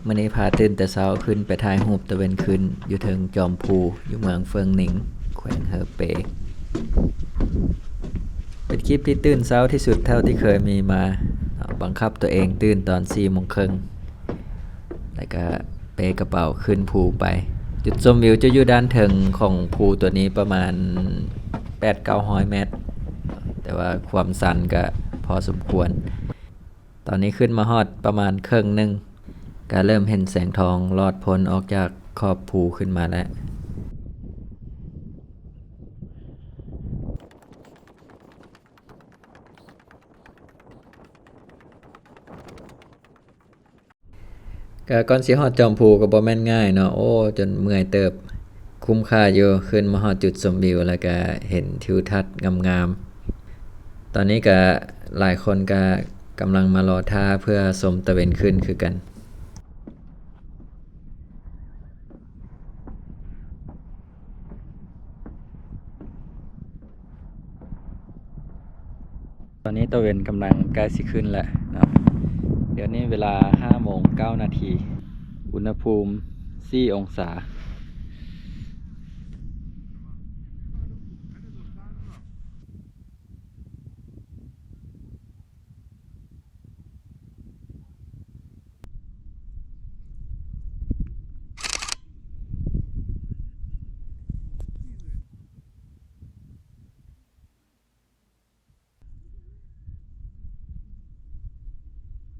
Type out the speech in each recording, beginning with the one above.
ມື້ນີ້ພາຕື່ນແຕ່ເຊົ້າຂຶ້ນໄປຖ່າຍຮູບຕາເວັນຂຶ້ນຢູ່ເທິງຈອມພູ ຢູ່ເມືອງເຟິງໜິງ ແຂວງເຮີເປ. ເປັນຄລິບທີ່ຕື່ນເຊົ້າທີ່ສຸດເທົ່າທີ່ເຄີຍມີມາ. ບັງຄັບຕົວເອງຕື່ນຕອນສີ່ໂມງເຄິ່ງ ແລ້ວກະເປ້ກະເປົາຂຶ້ນພູໄປ. ຈຸດຊົມວິວຈະຢູ່ດ້ານເທິງຂອງພູຕົວນີ້ປະມານແປດເກົ້າຮ້ອຍແມັດ, ແຕ່ວ່າຄວາມຊັນກະພໍສົມຄວນ. ຕອນນີ້ຂຶ້ນມາຮອດປະມານເຄິ່ງໜຶ່ງ ກະເລີ່ມເຫັນແສງທອງລອດພົ້ນອອກຈາກຂອບພູຂຶ້ນມາແລ້ວ. ກະກ່ອນຊິຮອດຈອມພູກະບໍ່ແມ່ນງ່າຍເນາະ, ໂອ້ ຈົນເມື່ອຍເຕີບ. ຄຸ້ມຄ່າຢູ່, ຂຶ້ນມາຮອດຈຸດຊົມວິວ ແລ້ວກະເຫັນທິວທັດງາມໆ. ຕອນນີ້ກະຫຼາຍຄົນກະກຳລັງມາລໍຖ້າເພື່ອຊົມຕາເວັນຂຶ້ນຄືກັນ. ຕອນນີ້ຕາເວັນກຳລັງໃກ້ຊິຂຶ້ນແລ້ວເນາະ. ດຽວນີ້ເວລາຫ້າໂມງເກົ້ານາທີ, ອຸນຫະພູມສີ່ອົງສາ.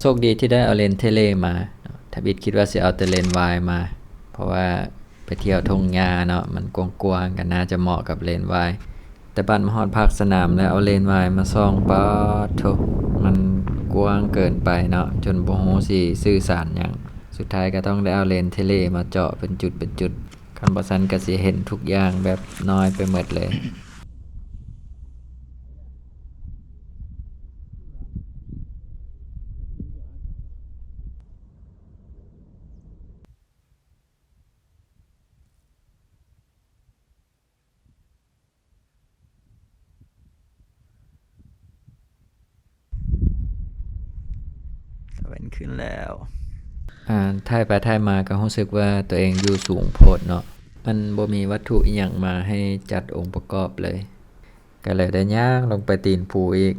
ໂຊກດີທີ່ໄດ້ເອົາເລນເທເລມາ, ທຳອິດຄິດວ່າຊິເອົາແຕ່ເລນວາຍມາ ເພາະວ່າໄປທ່ຽວທົ່ງຫຍ້າເນາະ, ມັນກວ້າງໆ ກະໜ້າຈະເໝາະກັບເລນວາຍ. ແຕ່ບັດມາຮອດພາກສະໜາມແລ້ວເອົາເລນວາຍມາສ່ອງ, ປາດໂທ້ ມັນກວ້າງເກີນໄປເນາະ, ຈົນບໍ່ຮູ້ຊິສື່ສານຫຍັງ. ສຸດທ້າຍກະຕ້ອງໄດ້ເອົາເລນເທເລມາເຈາະເປັນຈຸດເປັນຈຸດ, ຄັນບໍ່ຊັ້ນກະຊິເຫັນທຸກຢ່າງແບບນ້ອຍໄປໝົດເລີຍ. ຕາເວັນຂຶ້ນແລ້ວ. ອ່າ ຖ່າຍໄປຖ່າຍມາກະຮູ້ສຶກວ່າຕົວເອງຢູ່ສູງໂພດເນາະ, ມັນບໍ່ມີວັດຖຸອີ່ຫຍັງມາໃຫ້ຈັດອົງປະກອບເລີຍ, ກະເລີຍໄດ້ຍ່າງລົງໄປຕີນພູອີກ.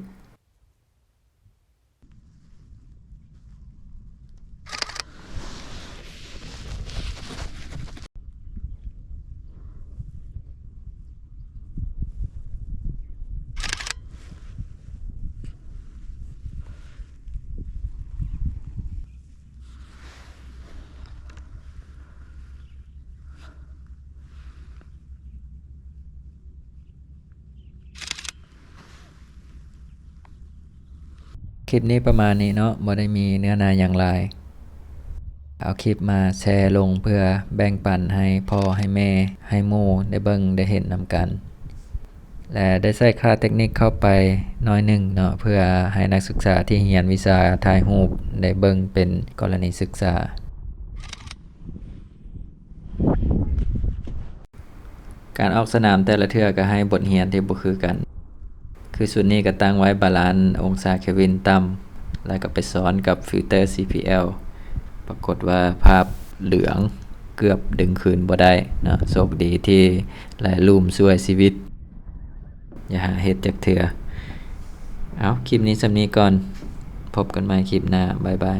ຄລິບນີ້ປະມານນີ້ເນາະ, ບໍ່ໄດ້ມີເນື້ອໃນຫຍັງຫຼາຍ. ເອົາຄລິບມາແຊລົງເພື່ອແບ່ງປັນໃຫ້ພໍ່ໃຫ້ແມ່ ໃຫ້ໝູ່ໄດ້ເບິ່ງໄດ້ເຫັນນຳກັນ ແລະ ໄດ້ໃສ່ຄ່າເຕັກນິກເຂົ້າໄປໜ້ອຍໜຶ່ງເນາະ, ເພື່ອໃຫ້ນັກສຶກສາທີ່ຮຽນວິຊາຖ່າຍຮູບໄດ້ເບິ່ງເປັນກໍລະນີສຶກສາ. ການອອກສະໜາມແຕ່ລະເທື່ອກະໃຫ້ບົດຮຽນທີ່ບໍ່ຄືກັນ. ຄືຊຸດນີ້ກະຕັ້ງໄວ້ບາລານອົງສາເຄວິນຕ່ຳ ແລ້ວກະໄປຊ້ອນກັບຟິວເຕີ ຊີພີແອລ ປາກົດວ່າພາບເຫຼືອງ ເກືອບດຶງຄືນບໍ່ໄດ້ເນາະ. ໂຊກດີທີ່ຫຼາຍລຸ່ມຊ່ວຍຊີວິດ, ຢ່າຫາເຮັດຈັກເທື່ອ. ເອົາ ຄລິບນີ້ສ່ຳນີ້ກ່ອນ, ພົບກັນໃໝ່ຄລິບໜ້າ. ບາຍບາຍ.